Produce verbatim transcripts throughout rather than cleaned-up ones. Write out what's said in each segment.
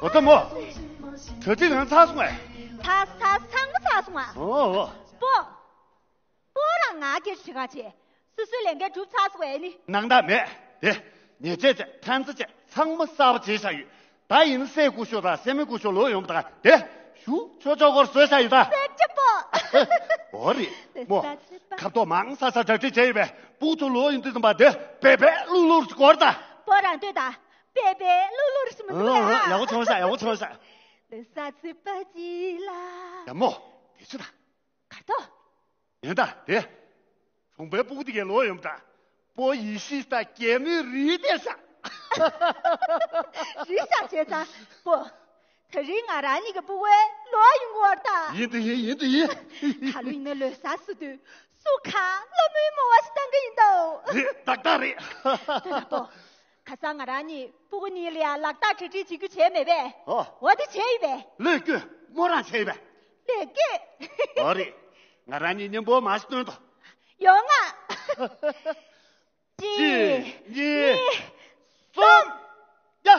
འོ་ད་མོ། གྲ་སྒྲིག་རང་ཚར་སོང་ངས། ཚར་ཚར་ཚང་མ་ཚར་སོང་ཨ། ཨོ་ཨོ། པོ། པོ་རང་ང་སྐད་ཆ་ག་བྱེད། སོ་སོའི་ལས་འགན་གྲུབ་ཚར་སོང་ཨེ་ནི། སྣང་དག་མེད་དེ། ཉེས་ཆད་བཅད་ཕན་ཚུན་བཅད་ཚང་མ་གསར་པ་བྱས་བཞག་ཡོད། ད་ཡིན་སྲས་སྐུ་ཞབས་དང་སྲས་མོ་སྐུ་ཞབས་ལོག་ཡོང་བ་དང་དེ་ཞུ་ཆོག་ཆོག་སྐོར་བཟོས་བཞག་ཡོད་ད། སྲས་སྐྱ་པོ། འོ་རེད་མོ། ཁ་དོག་མང་ས་ས་གྲ་སྒྲིག་བྱས་ཡོད་པས་སྤུ་ཚོ་ལོག་ཡོང་དུས་ཙམ་པ་དེ་བེ་བེ་ལུ་ལུ་རུ་སྐོར་ད། པོ་རང་ལྟོས་ད། བེ་བེ་ལུ་ལུ་རུ་སི་མི་འདུག་ཨ། ཡག་པོ་བྱུང་ཤག་ཡག་པོ་བྱུང་ཤག་ལེ་ས་ཚི་པ་ཅི་ལ། ཡ་མོ། དེ་ཆུ་ད། གར་ཐོག་ཡིན་ད་དེ། གྲོང་པའི་སྤུ་གུ་དེ་གས་ལོག་ཡོང་ད། པོ་ཡི་ཤི་ད་རྒྱལ་མོའི་རིགས་དེ་ཤ། རིགས་ཤ་བྱས་ད་པོ། ད་རིང་ང་རང་གཉིས་ཀྱི་སྤུ་གུའི་ལོག་ཡོང་གི་བར་ད། ཡིན་དུ་ཡིན་ཡིན་དུ་ཡིན། ད་ལོ་ཡིན་ན་ལོ་ས་སུ་དུས་སུ་ཁ་ལོ་མོའི་མོ་བ་ཞིག་བཏང་གི་ཡིན་ད། རེད་ཏག་ཏག་རེད། ད་ད་པོ། ཁ་སང་ང་རང་གཉིས་སྤུ་གུ་གཉིས་ལ་ཡང་ལག་རྟགས་གྲ་སྒྲིག་བྱེད་རྒྱུ་བྱས་མེད་པས། ཨོ། འོ་དེ་བྱས་ཡིན་པས། ལོས་སྐྱོ་མོ་རང་བྱས་ཡིན་པས། ལས་ཀྱི། ཨོ་རེད། ང་རང་གཉིས་མཉམ་པོ་མ་ཞིག་སྟོན་ཏོ། ཡོང་ང་། གཅིག་གཅིག་གཉིས། གཉིས། གསུམ། ཡ།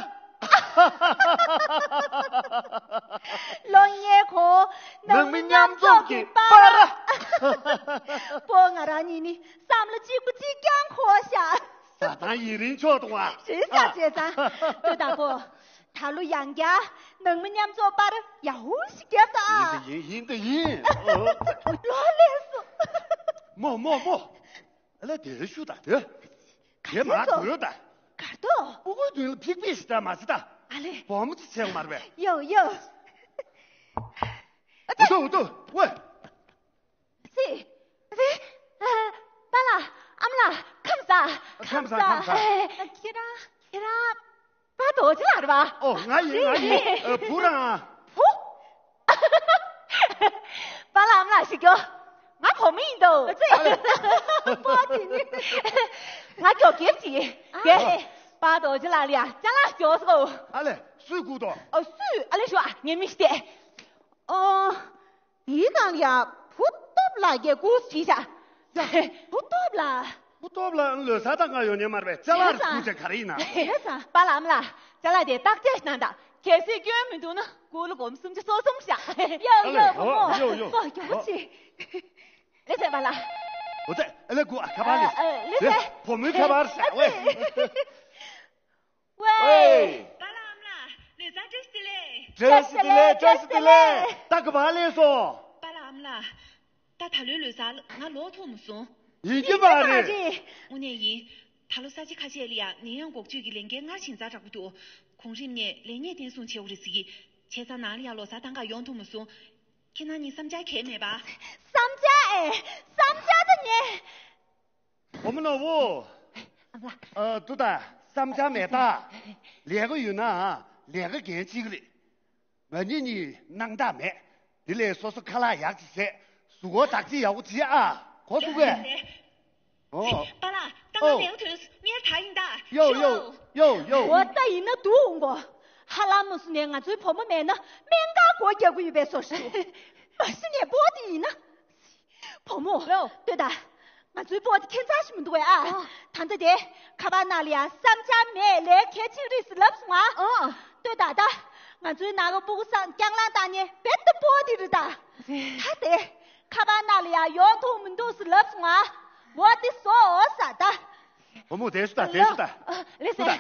ལོ་ཉེ་གོ། ནང་མི་མཉམ་འཛོམས་ཀྱི་པར། པོ་ང་རང་གཉིས་ནི་བསམ་བློ་གཅིག་པུ་གཅིག་རྐྱང་འཁོར་ཤག་ད་ཐང་ཡིན་རིང་ཆོག་ཏུ་བ། རེད་ཤག་བྱས་ཙང་། ལྟོས་དང་པོ། ད་ལོ་ཡང་བསྐྱར་ནང་མི་མཉམ་འཛོམས་པར་ཡ་ཧུ་ཞིག་བརྒྱབ་ད་ཨ། ཡིན་དུ་ཡིན་ཡིན་དུ་ཡིན། ལོ་ལེགས་སོ། མོ་མོ་མོ། ཨ་ལས་དེ་ཤུ་ད་དེ། དེ་མ་དུ་ཡོད་ད། གར་དོ། སྤུ་གུའི་མདུན་ལ་ཕིག་ཕིག་ཞིག་ད་མ་ཟི་ད། ཨ་ལས། བུ་མོ་ཅི་བྱེད་མར་བས། ཡོ་ཡོ། འུ་ཐུ་འུ་ཐུ་ཝེ། སི། སི། ཨ། པཱ་ལགས་ཨ་མ་ལགས་ཁམས་བཟང་། ཁམས་བཟང་ཁམས་བཟང་། ཨ། ཁྱེད་རང་ཁྱེད་རང་པཱ་རྡོ་རྗེ་ལགས་རེད་པ། ཨོ་ང་ཡིན་ང་ཡིན། ཨ། བུ་རང་། བུ། པཱ་ལགས་ཨ་མ་ལགས་ཤིག་གྱོ། ང་བུ་མོ་ཡིན་དོ། ཨ་ཙི། པཱ་དེ་ནི། ང་གྱོ་སྒེར་གྱིས། ཨ་དེ། པཱ་རྡོ་རྗེ་ལགས་ལ་ཡ་ཅ་ལག་གྱོ་སོ། ཨ་ལས་སུས་བསྐུར་དོ། ཨ་སུས་ཨ་ལས་ཞུ་ཨ་ངས་མི་ཤེས་ཏེ། ཨོ། དེའི་ནང་ལ་ཡ་བུ་སྟོབས་ལགས་ཀྱིས་བསྐུར་ཞིག་བྱ། ཡ། བུ་སྟོབས་ལགས། བུ་སྟོབས་ལགས་ལོ་གསར་དང་ག་ཡོང་ཉན་མར་བས་ཅ་ལག་རེ་བསྐུར་བྱས་ག་རེ་ཡིན་ན། རེད་ཙང་པཱ་ལགས་ཨ་མ་ལགས་ཅ་ལག་དེ་བརྟག་དཔྱད་གནང་དང་གལ་སྲིད་སྐྱོན་མི་འདུག་ན་སྐུ་ལ་སྒོར་མོ་སུམ་ཅུ་སོ་གསུམ་བཞག་ཡ་ཡ་བུ་མོ། ཡ་ཡ་ཡ། ཨོ་ཡག་པོ་བྱེད། ལེ་ཚན་པཱ་ལགས། འོ་ཙེ་ཨ་ལེ་སྐུ་ཨ་ཁ་པར་ལེ། ལེ་ཚན། བུ་མོའི་ཁ་པར་ཤ་ཝེ། ཝེ། པཱ་ལགས་ཨ་མ་ལགས་ལོ་གསར་བཀྲ་ཤིས་བདེ་ལེགས། བཀྲ་ཤིས་བདེ་ལེགས་བཀྲ་ཤིས་བདེ་ལེགས། ད་ག་པར་སླེབས་སོང་། པཱ་ལགས་ཨ་མ་ལགས། ད་ད་ལོའི་ལོ་གསར་ང་ལོག་ཐུབ་མ་སོང་། ཡིན་གྱི་མ་རེད། དངོས་གནས་ཡིན། ད་ལོ་ས་ཆ་ཁ་ཤས་ལ་ཡང་ནད་ཡམས་འགོག་བཅོས་ཀྱི་ལས་འགན་སྔར་བཞིན་ཛ་དྲག་པོ་འདུག་གོང་རིམ་ནས་ལས་གནས་བརྟན་སྲུང་བྱེད་དགོས་རེད་ཟེར་གྱི། བྱས་ཙང་ནང་ལ་ཡང་ལོ་གསར་གཏོང་ག་ཡོང་ཐུབ་མ་སོང་། ཁྱེད་རང་གཉིས་བསམ་འཆར་གང་ཡང་མེད་པ། བསམ་འཆར་ཨེ། བསམ་འཆར་ད་ཉེ། བུ་མོ་ནོར་བུ། ཨ་ལ། ཨ་ཏུ་ད་བསམ་འཆར་མེད་ད། ལས་ཀ་ཡོད་ན་ལས་ཀ་འགན་གཅིག་རེད། ང་གཉིས་གཉིས་སྣང་དག་མེད། དེ་ལས་སོ་སོ་ཁ་ལག་ཡག་ཅིག་བྱས། གཟུགས་པོ་དག་ཅིག་ཡག་པོ་བྱེད་ཨ། གོ་སོང་ངས། ཨོ། པཱ་ལགས་ད་ང་ཨོ་ལེའུ་ཐོན་སོང་། གཉེར་ད་ཡིན་ད། ཡོ་ཡོ་ཡོ་ཡོ། འོ་ད་ཡིན་ན་འདུག་འོང་གོ། ཧ་ལམ་མུ་སུ་ནས་ང་ཚོའི་བུ་མོ་མེད་ན་སྨན་ཁང་སྒོ་རྒྱག་གི་ཡོད་པའི་བཟོ་ཞིག་འདུག་མ་གཞི་ནས་པོ་དེ་ཡིན་ན། བུ་མོ། ལོ། ལྟོས་དང་། ང་ཚོའི་པོ་དེ་ཁྱད་མཚར་ཞིག་མི་འདུག་བས་ཨ། ཨ། ད་ལྟ་དེ། ཁ་པར་ནང་ལ་ཡང་བསམ་འཆར་མེད་ལས་གལ་ཆེ་རེད་ཟེར་ལབ་སོང་ཨ། ཨ། ལྟོས་དང་ད། ང་ཚོའི་ནང་གི་སྤུ་གུ་སང་རྐྱང་ལངས་བཏང་ནས་རྦད་དེ་པོ་དེ་རེད་ད། རེད། ད་དེ། ཁ་པར་ནང་ལ་ཡང་ཡོང་ཐུབ་མི་འདུག་ཟེར་ལབ་སོང་ཨ། འོ་དེ་བཟོ་འོ་ཟ་ད། བུ་མོ་དེ་ཤུ་ད་དེ་ཤུ་ད། ལོ། ཨ། ལེ་སེ།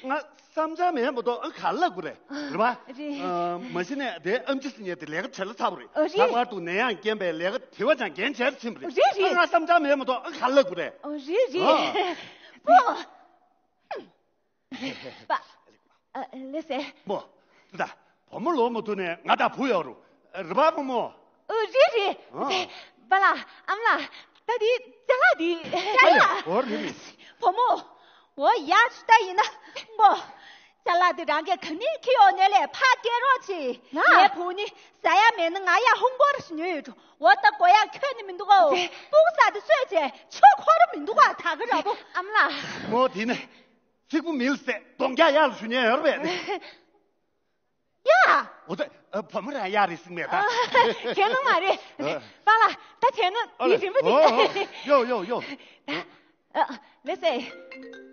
ང་བསམ་འཆར་མེད་མ་གཏོགས་ཨ་ག་ལབ་དགོས་རེད། རེད་པ། རེད། ཨ། མ་གཞི་ནས་དེ་ཨམ་ཆི་སི་ཉལ་དེ་ལས་ཀ་བྲེལ་ལ་ཚ་པོ་རེད། ཨ། རེད། ལྷག་པར་དུ་ནད་ཡམས་རྐྱེན་པས་ལས་ཀ་དེ་བ་ཅང་འགན་ཆེར་ཕྱིན་པ་རེད། རེད་རེད། ཨ་ང་བསམ་འཆར་མེད་མ་གཏོགས་ཨ་ག་ལབ་དགོས་རེད། ཨ། རེད་རེད། ཨ། པོ། པ། ཨ། ལེ་སེ། མོ། དེ་ད། བུ་མོ་ལོག་མ་ཐུབ་ནས་ང་དང་བུ་ཡོད་རུ། རེད་པ་བུ་མོ། ཨོ་རེད་རེད། ཨ། པཱ་ལགས་ཨ་མ་ལགས་ད་འདི་ཅ་ལག་འདི། ཅ་ལག་ཨོ་རེད་རེད། བུ་མོ། འོ་ཡག་ཤོས་ད་ཡིན་ན་མོ། ཅ་ལག་འདི་རང་གིས་ག་ནས་ཁྱེར་ཡོང་ནས་ལས་ཕར་སྐྱེལ་རོགས་བྱེད། ང་། ངའི་བུ་ནི་ཟ་ཡ་མེད་ན་ང་ཡ་ཧུང་པོ་རེ་ཉོས་ཡོད་འགྲོ། འོ་ད་དགོས་ཡ་ཁྱོན་ནས་མི་འདུག་གོ། སྤུ་གུ་ས་དེ་གསོས་བྱས་ཆོས་འཁོར་མི་འདུག་ག་ད་ག་ར་བོ། ཨ་མ་ལགས། མོ་དེ་ནས་ཚིག་པོ་མིལ་སེ་གདོང་རྒྱག་ཡག་ལ་ཞུ་ཉན་ཡོད་རེད་པས། ཡ། འོ་ད། ཨ། བུ་མོ་རང་ཡག་རེད་ཟིན་མེད་ད། ཨ། ཁྱེད་ནང་མ་རེད། ཨ། པཱ་ལགས་ད་ཁྱེད་ནང་ཨ་ལེ། ཡིད་རིམ་པ་འདི། ཨོ་ཨོ། ཡོ་ཡོ་ཡོ། ད། ཨ། ལགས་སེ།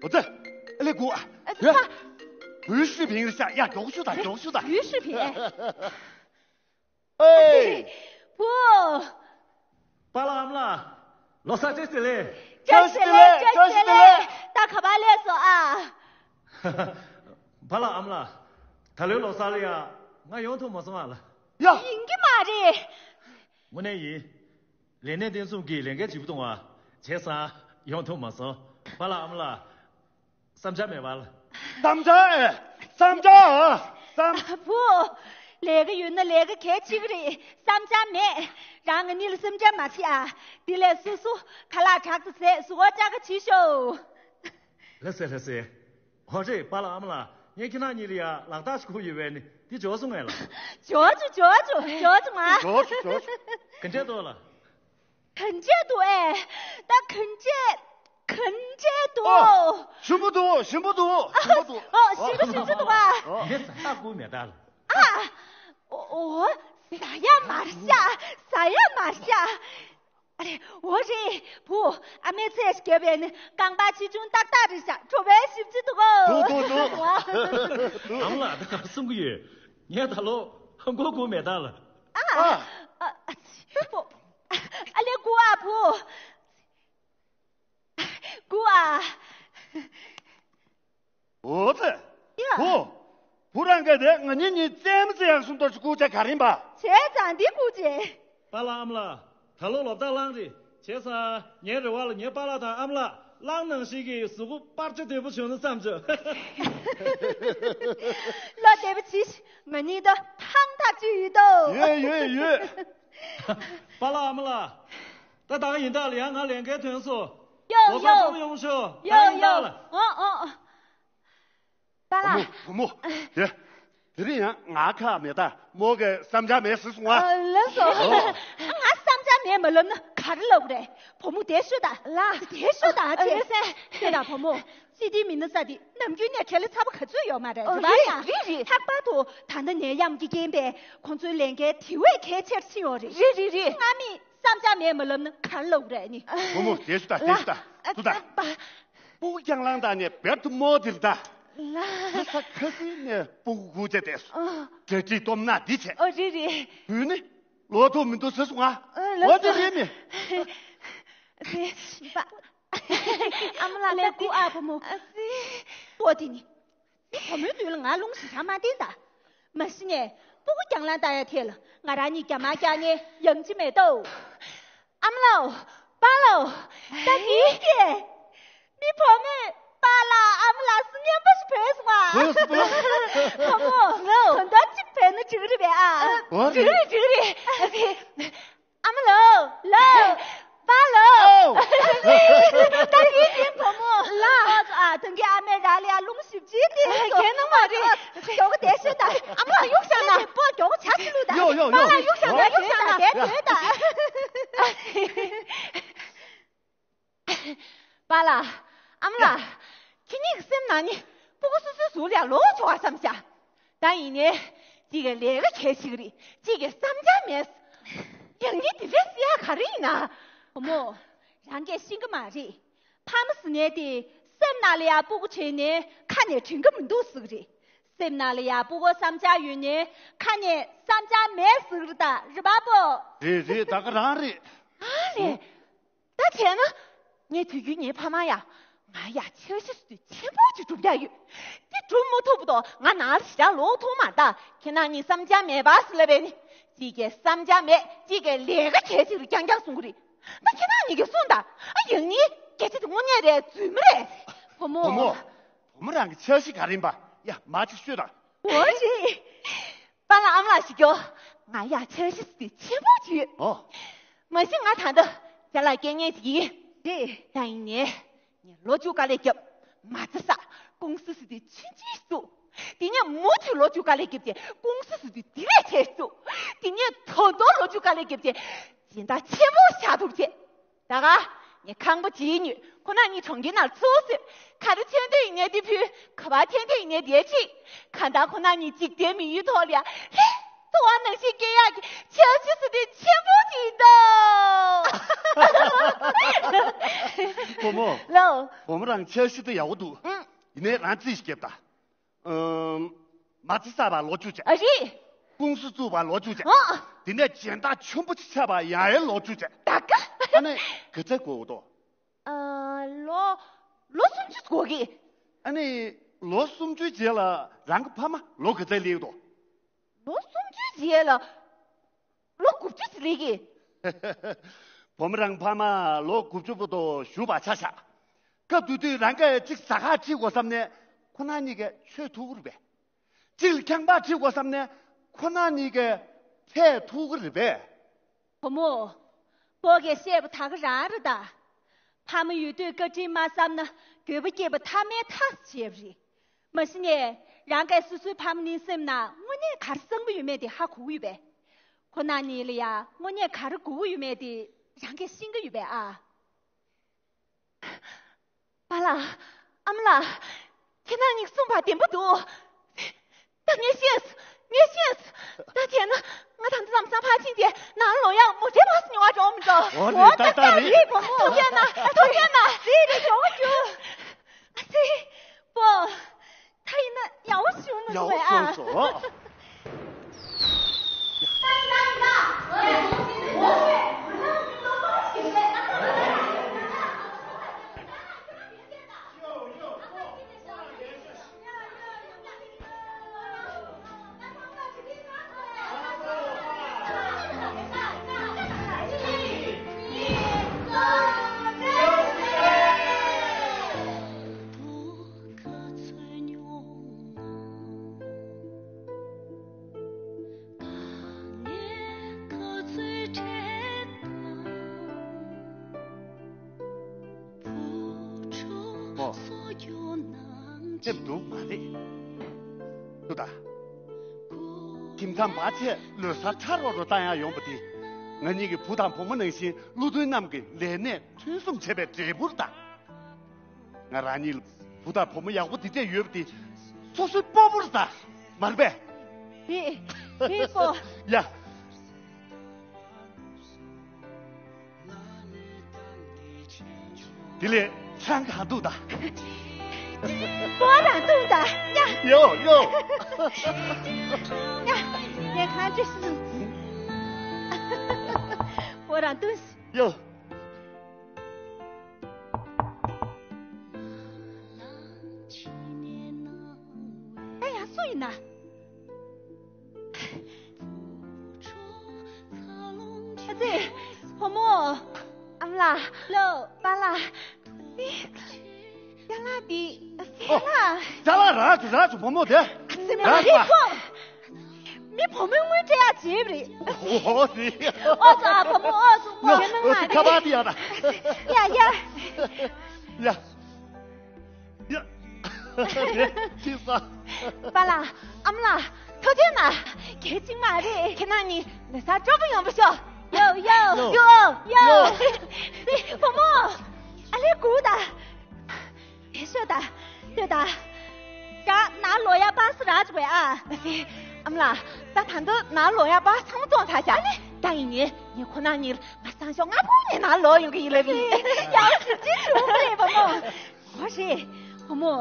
འོ་ཙི། ཨ་ལས་གོ་ཨ། ཨ། ཡ། ཕ། བུའུ་ཧྲི་ཕིང་རེད་ཤག་ཡ། མགྱོགས་ཤོད་དང་། མགྱོགས་ཤོད་དང་། བུའུ་ཧྲི་ཕིང་། ཨེ། བུ། པཱ་ལགས་ཨ་མ་ལགས། ལོ་གསར་བཀྲ་ཤིས་བདེ་ལེགས། བཀྲ་ཤིས་བདེ་ལེགས། བཀྲ་ཤིས་བདེ་ལེགས། ད་ག་པར་སླེབས་སོང་ཨ། པཱ་ལགས་ཨ་མ་ལགས། ད་ལོའི་ལོ་གསར་ལ་ཡ་ང་ཡོང་ཐུབ་མ་སོང་ཨ་ལགས། ཡ། ཡིན་གྱི་མ་རེད། དངོས་གནས་ཡིན། ལས་གནས་བརྟན་གསུམ་གྱི་ལས་འགན་ལྗིད་པོ་འདུག་ཨ། བྱས་ཙང་ཡོང་ཐུབ་མ་སོང་། པཱ་ལགས་ཨ་མ་ལགས། བསམ་འཆར་མེད་པ་ལགས། བསམ་འཆར་ཨེ། བསམ་འཆར་ཨ། བསམ། བུ། ལས་ཀ་ཡོད་ན་ལས་ཀ་གལ་ཆེ་གི་རེད། བསམ་འཆར་མེད། རང་ང་གཉིས་ལ་སེམས་ཁྲལ་མ་བྱེད་ཨ། དེ་ལས་སོ་སོ་ཁ་ལག་དྲག་ཏུ་ཟས་གཟུགས་པོ་བཅག་ག་བྱེད་ཤོག་ལགས་སེ་ལགས་སེ། འོ་རེད་པཱ་ལགས་ཨ་མ་ལགས། ངས་ཁྱེད་རང་གཉིས་ལ་ཡ་ལག་རྟགས་ཤིག་ཁུར་ཡོད་པས་ནི་འདི་འབྱོར་སོང་ངས་ལགས། འབྱོར་བྱུང་འབྱོར་བྱུང་འབྱོར་བྱུང་ཨ། འབྱོར་བྱུང་འབྱོར་བྱུང་། ག་འདྲས་འདུག་ལགས། ག་འདྲས་འདུག་ཨེ། ད་ག་འདྲས། ག་འདྲས་འདུག་ཨོ། ཞིམ་པོ་འདུག་ཞིམ་པོ་འདུག་ཞིམ་པོ་འདུག་ཨོ། ཞིམ་པོ་ཞིམ་པོ་འདུག་ཨ། ངས་ཟ་ཡག་ཁུར་མེད་ད་ལགས། ཨ། ཨོ། ཟ་ཡག་མ་རེད་ཤག་ཟ་ཡག་མ་རེད་ཤག་ཨ་རེ། འོ་རེད། བུ། ཨ་མས་ཚོས་བརྒྱབ་པའི་ནི་རྐང་པ་ཆེ་ཆུང་ཏག་ཏག་རེད་ཤག་བྲོ་བའི་ཞིབ་ཅི་འདུག་གོ་འདུག་འདུག་འདུག་ཨ་མ་ལགས་ད་ག་གསུང་གི་ཡོད། ངས་ད་ལོ་ཧང་གོ་གོ་མེད་ད་ལགས། ཨ། ཨ། ཨ། བུ། ཨ་ལས་གོ་ཨ་བུ། གོ་ཨ། འོ་ཙི། ཡ། བུ། བུ་རང་གིས་དེ་ང་གཉིས་གཉིས་རྩེད་མོ་རྩེ་ཡག་གསུང་ཐོག་ཅིག་སྐུག་ཆ་ག་རེ་ཡིན་པ། བྱས་ཙང་འདི་སྐུག་ཆེ། པཱ་ལགས་ཨ་མ་ལགས། ད་ལོ་ལོ་ཟླ་གླང་རེད། བྱས་ཙང་ངའི་རེ་བ་ལ་ངའི་པཱ་ལགས་དང་ཨ་མ་ལགས་གླང་ནང་བཞིན་གྱི་གཟུགས་པོ་པར་ཆ་དོད་པོ་བྱུང་ན་བསམ་བྱུང་། བློ་བདེ་པོ་བྱེད། ང་གཉིས་ད་ཐང་ཐག་ཆོད་ཡོད་དོ། ཡོད་ཡོད་ཡོད། པཱ་ལགས་ཨ་མ་ལགས། ད་ད་ག་ཡིན་ད་ལགས། ཡང་ང་ལས་འགན་ཐོན་སོང་། ཡོ་ལོ་ཡོ། གསར་པ་ཡོང་ཤོག་ཡོ་ད་ཡིན་ད་ཡོ། ལགས། ཨོ་ཨོ། པཱ་ལགས། བུ་མོ་བུ་མོ། དེ། དེ་རིང་ཡང་ང་ཁ་མེད་ད་མོ་གི་བསམ་འཆར་མེད་ཟེར་སོང་ཨ། ཨ། ལགས་སོ། ཨོ། ང་བསམ་འཆར་མེད་མ་ལབ་ན་ག་རེ་ལབ་རེད། བུ་མོ་དེ་ཤོད་ད། ལགས། དེ་ཤོད་ད། ཨ། དེ། ལགས་སེ། ཁྱེད་དང་བུ་མོ། སྤྱི་བདེ་མི་སྣ་ས་དེ་ནམ་རྒྱུན་ནས་བྲེལ་ཚ་པོ་ག་ཚོད་ཡོད་མ་རེད། ཨོ། རེད་པ། ཡ། རེད་རེད། ལྷག་པར་དུ་ད་ལྟ་ནད་ཡམས་ཀྱི་རྐྱེན་པས་ཁོང་ཚོའི་ལས་འགན་དེ་བས་གལ་ཆེར་ཕྱིན་ཡོད་རེད། རེད་རེད་རེད། སྔ་མི། བསམ་འཆར་མེད་མ་ལབ་ན་ག་རེ་ལབ་རེད་ནི། བུ་མོ་དེ་ཤོད་ད། དེ་ཤོད་ད། ལགས། ལགས། ལགས། སྤུ་གུ་རྐྱང་གླང་དང་ནས་བེར་དུ་མོ་དེར་ད། ལགས། ཁ་ས་ཁ་སིའི་ནས་སྤུ་གུ་དགུ་བྱས་ཏེ། ཨ། གྲ་སྒྲིག་སྟོབས་ན་འདི་བྱས། ཨོ་རེད་རེད། བུ་ནི་ལོ་ཐོག་མི་འདུག་ཟེར་སོང་ང་། ཨ། ལགས། འོ་དེ་རེད་མི། ཨ་མ་ལགས་ལས་ཀུ་ཨ་བུ་མོ། ཨ་ཙི། ཨོ་དེ་ནི། བུ་མོའི་མདུན་ལ་ང་རླུང་ཞེ་དྲག་མ་བསྟན་ད། མ་གཞི་ནས་སྤུ་གུ་རྐྱང་གླང་ལྟ་ཡ་དེ་ལ་ང་རང་གཉིས་རྒྱ་མ་རྒྱག་ནས་ཡང་ཅི་མེད་དོ། ཨ་མ་ལགས། པཱ་ལགས། ད་ངའི་སྐད། མི་བུ་མོས་པཱ་ལགས་ཨ་མ་ལགས་སུ་སྙན་པོ་ཞིག་བོས་སོང་ང་། བོས་སོང་། བུ་མོ། ལོ། དོན་དག་ཅིག་བས་ན་འགྲིག་གི་རེད་པས་ཨ། འོ་རེད། འགྲིག་རེད་འགྲིག་རེད། ཨ་མ་ལགས། ལགས། པཱ་ལགས། ཨོ། ད་ཡིན་ཡིན་བུ་མོ། ལགས། ཨ། ད་གིན་ཨ་མས་རང་ལ་ཡ་རླུང་ཞིབ་ཅིག་བསྟན་སོང་། ཁྱེད་ནང་མ་རེད། མགྱོགས་པོ་བསྡད་ཤོག་ད། ཨ་མ་ལགས་གཡུག་བཞག་ན། པོ་མགྱོགས་པོ་ཇ་ཞིག་བླུགས་ད། ཡོ་ཡོ་ཡོ། པཱ་ལགས་གཡུག་བཞག་ན། ཡོ། གཡུག་བཞག་ན། བསྡད་སྡོད་ད། པཱ་ལགས། ཨ་མ་ལགས། ཡ། ཁྱེད་གཉིས་ཀྱི་སེམས་ནང་ནས་སྤུ་གུ་སོ་སོའི་གཟུགས་ལ་ཡ་ལོག་བྱུང་བ་བསམ་བྱ། ད་ཡིན་ནའི། གཅིག་གིས་ལས་ཀ་གལ་ཆེ་གི་རེད། གཅིག་གིས་བསམ་འཆར་མེད། ཡང་སྙིང་འདི་འདྲའི་སེ་ཡ་ག་རེ་ཡིན་ན། བུ་མོ། རང་སྐད་ཤེས་ཀྱི་མ་རེད། ཕ་མ་ཟེར་མཁན་དེ་སེམས་ནང་ལ་ཡ་སྤུ་གུ་བྱས་ནས་ཁ་ནས་དྲན་གྱི་མི་འདུག་ཟེར་གི་རེད། སེམས་ནང་ལ་ཡ་སྤུ་གུ་བསམ་འཆར་ཡོད་ནས་ཁ་ནས་བསམ་འཆར་མེད་ཟེར་གི་རེད་ད། རེད་པ་པོ། རེད་རེད། ད་ག་རང་རེད། ཨ་ལས། ད་བྱས་ན། ངས་དུས་རྒྱུན་ངའི་ཕ་མ་ཡ། ང་ཡ་འཆར་གཞི་ཟེར་དུས་ཆེན་པོ་ཅིག་སྒྲུབ་ཡ་ཡོད། དེ་སྒྲུབ་མ་ཐུབ་བར་དུ་ང་ནང་ལ་ཞེ་དྲག་ལོག་ཐུབ་མ་རེད་ད། ཁྱེད་རང་གཉིས་བསམ་འཆར་མེད་པ་ཟེར་ལབ་པས་ནི། གཅིག་གིས་བསམ་འཆར་མེད། གཅིག་གིས་ལས་ཀ་གལ་ཆེ་རུ་རྐྱང་རྐྱང་གསུང་གི་རེད། ད་ཁྱེད་རང་གཉིས་ཀྱིས་གསུངས་དང་། ཨ། ཡང་སྙིང་སྐད་ཆ་དེ་དངོས་གནས་རེད། རྫུན་མ་རེད། བུ་མོ། བུ་མོ། བུ་མོ་རང་གི་འཆར་གཞི་ག་རེ་ཡིན་པ་ཡ་མ་ཅིག་ཤོད་དང་། འོ་རེད། པཱ་ལགས་ཨ་མ་ལགས་ཞིག་གྱོ། ང་ཡ་འཆར་གཞི་དེ་ཆེན་པོ་ཅིག་ཡོད། ཨོ། མ་གཞི་ང་ད་ལྟ་རྒྱ་ལ་སྐད་ངན་ཅིག་ཡིན། རེད། ད་ཡིན་ནའི། ངས་ལོ་བཅུ་དཀའ་ལས་བརྒྱབ། མ་རྩ་བསགས། ཀུང་སི་ཟེར་དུས་ཆུང་ཆུང་བཙུགས། དེ་ནས་མུ་མཐུད་ལོ་བཅུ་དཀའ་ལས་བརྒྱབ་རྗེས་ཀུང་སི་ཟེར་དུས་དེ་ལས་ཆེ་བཙུགས། དེ་ནས་ད་དུང་ལོ་བཅུ་དཀའ་ལས་བརྒྱབ་རྗེས་སྦྱིན་བདག་ཆེན་པོ་ཆགས་ཐུབ་རྗེས། ད་ག་ངས་ཁང་པ་ཅིག་ཉོས། ཁོ་ན་གཉིས་གྲོང་ཁྱེར་ནང་ཚུར་སོང་། ག་རེ་འཚོལ་འདོད་ཡིན་ནའི་དེ་ཕུལ། ག་པར་འཐེན་འདོད་ཡིན་ནའི་དེ་ཁྲིད། གང་ལྟར་ཁོ་ན་གཉིས་འཇིག་རྟེན་མི་ཡུལ་ཐོག་ལ་ཡ་ལྷའི་འཚོ་བ་ནང་བཞིན་སྐྱེལ་ཡག་གི་འཆར་གཞི་ཟེར་དེ་ཆེན་པོ་ཅིག་ཡིན་ད། བུ་མོ། ལོ། བུ་མོ་རང་འཆར་གཞི་དེ་ཡག་པོ་འདུག་ཨང་། ཡིན་ནའི་རང་རྩིས་ཤིག་རྒྱབ་ད། ཨམ། མ་རྩི་ས་བ་ལོ་བཅུ་བྱས། ཨ་རེད། ཀུང་སི་བཙུགས་པ་ལོ་བཅུ་བྱས། ཨོ། དེ་ནས་སྦྱིན་བདག་ཆེན་པོ་ཅིག་ཆགས་པ་ཡང་ཡང་ལོ་བཅུ་བྱས། ད་ག་ཨ་ནི་ག་ཚད་དགོས་འདུག་ཨ། ལོ། ལོ་སུམ་ཅུ་དགོས་ཀི། ཨ་ནི་ལོ་སུམ་ཅུའི་རྗེས་ལ་རང་གི་ཕ་མ་ལོ་ག་ཚད་སླེབས་འདུག་ལོ་སུམ་ཅུའི་རྗེས་ལ་ལོ་དགུ་བཅུ་ཅིག་སླེབས་ཀི། བུ་མོ་རང་ཕ་མ་ལོ་དགུ་བཅུ་བར་དུ་བཞུགས་པ་ཆ་བཞག་སྐབས་དེ་དུས་རང་གིས་གཅིག་ཟ་ཁང་ཁྲིད་དགོས་བསམ་ནས་ཁོ་ན་གཉིས་ཀས་ཆོས་ཐུག་གི་རེད་པས། གཅིག་ལ་ཁང་པ་ཁྲིད་དགོས་བསམ་ནས་ཁོ་ན་གཉིས་ཀས་ཚད་ཐུག་གི་རེད་པས། བུ་མོ། སྤོ་གས་བཤད་པ་ད་ག་རང་རེད་ད། ཕ་མ་ཡོད་དུས་བཀའ་དྲིན་མ་བསམ་ན་འགྱོད་པ་སྐྱེས་པ་ཐ་མའི་ཐག་བཅད་པ་རེད། མ་གཞི་ནས་རང་གིས་སོ་སོའི་ཕ་མ་གཉིས་སེམས་ནང་དངོས་གནས་ག་རེ་བསམ་གྱི་ཡོད་མེད་དེ་ཧ་གོ་གི་ཡོད་པས། ཁོ་ན་གཉིས་ལ་ཡང་དངོས་གནས་ག་རེ་དགོས་ཀྱི་ཡོད་མེད་དེ་རང་གིས་ཤེས་ཀྱི་ཡོད་པས་ཨ། པཱ་ལགས། ཨ་མ་ལགས། ཁྱེད་རང་གཉིས་གསུངས་པ་བདེན་པོ་འདུག་ད་ངས་ཤེས། ངས་ཤེས། ད་བྱས་ན་ང་ད་ལྟ་ལམ་སང་ཕར་ཕྱིན་ཏེ་ནང་ལོག་ཡང་མོ་ཊའི་བང་སོ་ཉོ་བར་འགྲོ་མི་འགྲོ། འོ་རེད། ད་ད་རེད། རེད་བུ་མོ། ཐུགས་རྗེ་གནང་། ཐུགས་རྗེ་གནང་། རེད་རེད། འགྲོ་འགྲོ། ཨ་ཙི། པོ། ད་ཡིན་ན་ཡག་པོ་བྱུང་མ་ཡག་པོ་སོང་ཨ། བྱུང་སོང་། ཨོ། སེམས་སྡུག་མ་རེད། ལྟོས་དང་། ཁྱིམ་ཚང་མ་ཆེ་ལོ་གསར་ཁྲ་རོག་རོག་བཏང་ཡག་ཡོང་པ་དེ། ང་གཉིས་ཀྱི་བུ་དང་བུ་མོ་ནང་བཞིན་བློ་མཐུན་རྣམས་ཀྱི་ལས་གནས་མཐུན་སྲུང་བྱས་པའི་འབྲས་བུ་རེད་ད། ང་རང་གཉིས་ལ་བུ་དང་བུ་མོ་ཡག་པོ་འདི་འདྲས་ཡོད་པ་དེ་སོ་སོའི་སྤོ་བོ་རེད་ད། མ་རེད་པས། རེད། རེད་པོ། ཡ། དེ་ལས་ཆང་གང་འདུག་ད། པོ་རང་འདུག་ད། ཡ། ཡོ་ཡོ། ཡ། ངས་གང་བྱེད་སྲིད། པོ་རང་འདུག་ཡོ། ད་ཡང་སུ་ཡིན་ན། ཨ་ཙི། བུ་མོ། ཨ་མ་ལགས། ལོ། པཱ་ལགས། ཨི། ཅ་ལག་འདི། ཨ་ཙི་ལགས། ཅ་ལག་རག་བྱུང་རག་བྱུང་བུ་མོ་དེ། ཨ་ཙི་མ་རེད་ཁོ། མི་བུ་མོའི་དངུལ་སྤྲད་ཡག་བྱེད་པ་རེད། ཨོ་ཟི། ཨོ་ཙི་ཨ་བུ་མོ་ཨོ་ཙི་མོ། ཡ་ཨོ་ཙི་ཁ་པར་དེ་ཡག་ད། ཡ་ཡ། ཡ། ཡ། ཁྱི་ས། པཱ་ལགས། ཨ་མ་ལགས། ཐུགས་རྗེ་གནང་། གལ་གཅིག་མ་རེད། ཁྱེད་རང་གཉིས་ལོ་གསར་སྤྲོ་པོ་ཡོང་བ་ཤོག་ཡོ་ཡོ། ཡོ། ཡོ། ཡོ། བུ་མོ། ཨ་ལས་སྒུག་ད། དེ་ཤོད་ད། ལྟོས་ད། ད་ནང་ལོག་ཡག་པ་སུ་རག་བྱུང་བས་ཨ། ཨ་ཙི། ཨ་མ་ལགས། ད་ད་དུང་ནང་ལོག་ཡག་པ་ཚང་མ་བཙོངས་ཚར་ཤག་ཨ་ནི། ད་ཡིན་ངེས་ངས་ཁོ་རང་གཉིས་ལ་ང་སང་ཞོགས་སྔ་པོ་ནས་ནང་ལོག་ཡོང་གི་ཡིན་ལབ་ཡིན། ཡག་པོ་གྲུབ་ཀྱི་བྱུང་བ་རེད་བུ་མོ། འོ་རེད། བུ་མོ།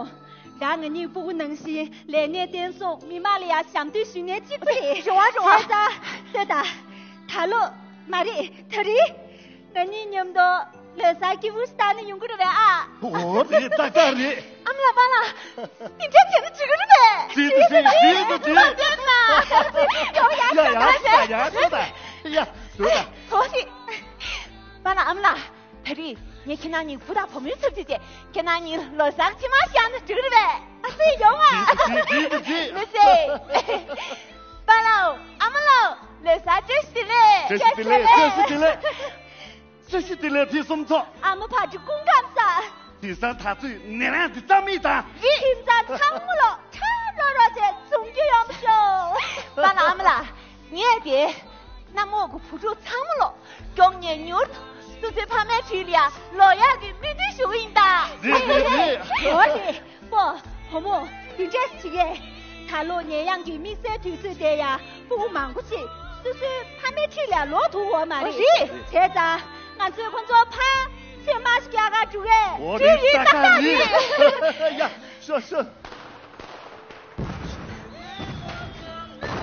ད་ང་གཉིས་སྤུ་གུ་ནང་བཞིན་ལས་གནས་བརྟན་སྲུང་མི་མང་ལ་ཡང་ཞབས་འདེགས་ཞུ་མཁན་གཅིག་པུ་རེད། རེད་བ་རེད་བ། བྱས་ཙང་། ལྟོས་དང་། ད་ལོ། མ་རེད། ད་རེས། ང་གཉིས་མཉམ་དུ་ལོ་གསར་སྐྱིད་པོ་ཞིག་གཏོང་ནས་ཡོང་གི་རེད་པས་ཨ། འོ་རེད་ད་ད་རེད། ཨ་མ་ལགས་པཱ་ལགས། འདི་འདྲ་བྱས་ན་འགྲིག་གི་རེད་པས། འགྲིག་འདུག་འགྲིག་འདུག་འགྲིག་འདུག་འགྲིག་འདུག་ཡོང་ཡ་ཡ་ཡ་ཡ་ཡ་ཡ་ཡ། ཡ་ཡ་ཡ་ཡ། ཐོག་ཤིག་པཱ་ལགས་ཨ་མ་ལགས། ད་རེས་ངས་ཁྱེད་རང་གཉིས་བུ་དང་བུ་མོའི་ཚབ་བྱས་ཏེ་ཁྱེད་རང་གཉིས་ལོ་གསར་ཕྱི་མ་བཞག་ན་འགྲིག་རེད་པས། ཨ་ཙི་ཡོང་ཨ། ལོ་སེ། པཱ་ལགས་ཨ་མ་ལགས་ལོ་གསར་བཀྲ་ཤིས་བདེ་ལེགས། བཀྲ་ཤིས་བདེ་ལེགས། བཀྲ་ཤིས་བདེ་ལེགས། བཀྲ་ཤིས་བདེ་ལེགས་ཐེངས་གསུམ་ཚོགས། ཨ་མ་ཕ་གི་སྐུ་ཁམས་བཟང་། དེང་སང་ད་ཚོད་ནད་རང་འདི་རྩ་མེད་དང་། རེད། ཁྱིམ་ཚང་ཚང་མ་ལོ་ཁྲ་རོག་རོག་བྱས་འཛོམས་རྒྱུ་ཡོང་བ་ཤོག་པཱ་ལགས་ཨ་མ་ལགས། ངས་དེ། གནམ་འོག་གི་བུ་ཕྲུག་ཚང་མ་ལོ། མགྱོགས་ནས་མྱུར་དུ་སོ་སོའི་ཕ་མའི་འཁྲིས་ལ་ཡ་ལོག་ཡག་གི་སྨོན་འདུན་ཞུ་གི་ཡིན་ད། རེད་རེད་རེད། འོ་རེད། པོ། བུ་མོ། འདི་འདྲས་བྱེད་ཀྱི། ད་ལོ་ནད་ཡམས་ཀྱི་དམིགས་བསལ་དུས་ཚོད་དེ་ཡ་སྤུ་གུ་མང་པོ་ཞིག་སོ་སོའི་ཕ་མའི་འཁྲིས་ལ་ཡ་ལོག་ཐུབ་ཡོད་མ་རེད། རེད། བྱས་ཙང་ ང་ཚོས་ཁོ་ཚོ་ཕར་སེམས་མ་ཞིག་རྒྱག་ག་འགྲོ་གས། འོ་དེ་རེད། ཡིན་ཏག་ཏག་ཏག་ཡིན། ཡིན། ཡ། ཤོག་ཤོག་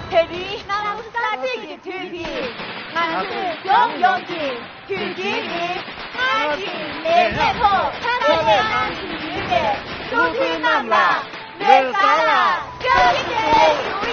དེ་རིང་གནམ་ལོ་གསར་ཚེས་ཀྱི་དུས་ཀྱིས་ང་ཚོས་ལྗོངས་ཡོངས་ཀྱི་དུས་དཀྱིལ་ནི་སྔར་གྱི་ལས་གནས་ཐོག་ཁ་ལས་གནང་བཞིན་ཡོད་པའི་སློབ་ཕྲུག་རྣམས་ལ་ལོ་གསར་ལ་བཀྲ་ཤིས་བདེ་ལེགས་ཞུ།